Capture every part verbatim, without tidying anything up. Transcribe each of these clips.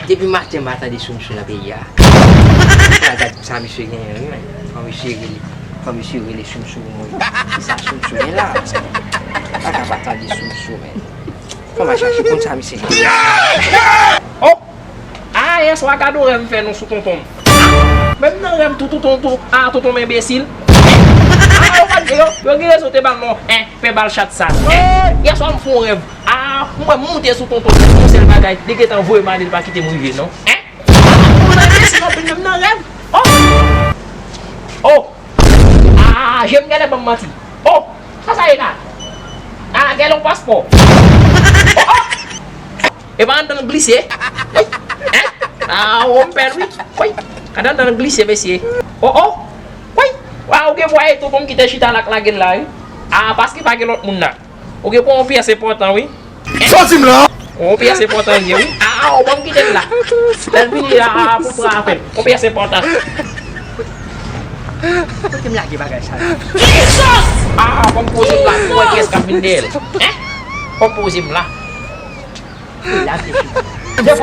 Depi maten m pa tande Soumsou nan peyi a. Fò gad sa misye genyen wi, men. Fò misye rele, fò misye rele Soumsou pou mwen. Kisa Soumsou gen la? Pa ka pa tande Soumsou, men. Fò m al chache konn sa misye genyen. Oh! Ah, yèswa gad yon rèv m fè non sou tonton m. Menm nan rèv tou tonton tou, ah, tonton m enbesil. Ah, yo pa yo, yo gen rezon te ba l non, en, pè bal chat sal. En, yèswa m fè yon rèv. Ah, m wè m moute sou tonton m, yon sèl bagay, li gentan voye m ale, li pa kite m rive non. En, ah, tonton m enbesil anpil menm nan rèv. Oh! Oh! Ah, je m genlè ban m manti. Oh! Sa sa ye la? Ah, genlè yon paspò. Oh, oh! Epa anndan l glise. Woy. En? Ah, oh, m pè l wi. Woy. Gad anndan l glise, mesye. Oh, oh. Woy. Ah, ou gen vwaye tonton m ki te chita la k lage l la wi. Ah, paske pa gen lòt moun la. Ou gen pran yon pyès enpòtan wi. Sa w di m la? Yon pyès enpòtan l ye wi. Ah, oh, ban m kite l la. Lè l vini la pou l pran afè l. Yon pyès enpòtan. Kote m lage bagay sa la? Ah, ban m poze m la pou wè kiyès k ap vin dèyè l. En? Ban m poze m la. Ou wè m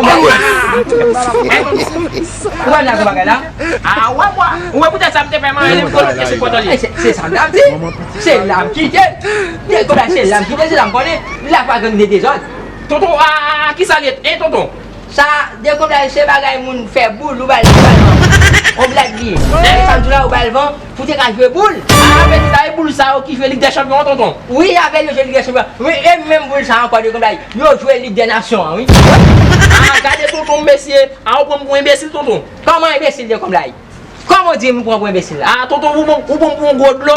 la gon bagay la? Ah, wè mwa. Ou wè poutèt sa m te fè manyen li m kòl ou pyès enpòtan li. Se, se sa m ap di. Se la m kite. Dekouvè se la m kite, se la m konnen. La pa gen de dezòd. Tonton, ah, kisa l ye? En, tonton? Sa, dekouvè se bagay moun fè boul, ou ba l, ou ba l van. On blèd li ye. E sa m di w la, ou ba l van. Pou te ka jwe boul. Ah, vle di sa e boul sa yo ki jwe Lig dè Chanpyon an, tonton? Wi, avè l yo jwe Lig dè Chanpyon an. Wi, e menm boul sa ankò de konbay. Yo jwe Lig dè Nasyon an, wi. Ah, gade tonton m, mesye. Ah, ou pran m pou enbesil, tonton. Kòman enbesil de konbay? Kòman w di m pran pou enbesil la? Ah, tonton, ou pran, ou pran m pou yon gwo dlo.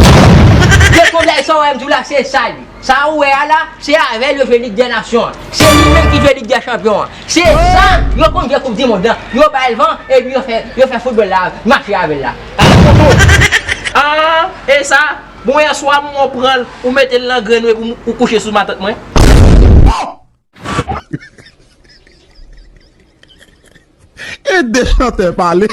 De konbay sa w wè m di w la, se sa li. Sa ou wè a la, se avè l yo jwe Lig dè Nasyon an. Se li menm ki jwe Lig dè Chanpyon an. Se sa yo konn jwe Koup di Mond lan. Yo ba l van, epi yo fè, yo fè foutbòl la, mache avè l la. Ah, tonton. Ah, e sa? Bon, yèswa, m wè w pran l, ou mete l nan grenn ou epi ou kouche sou matant mwen. E de chantè pale.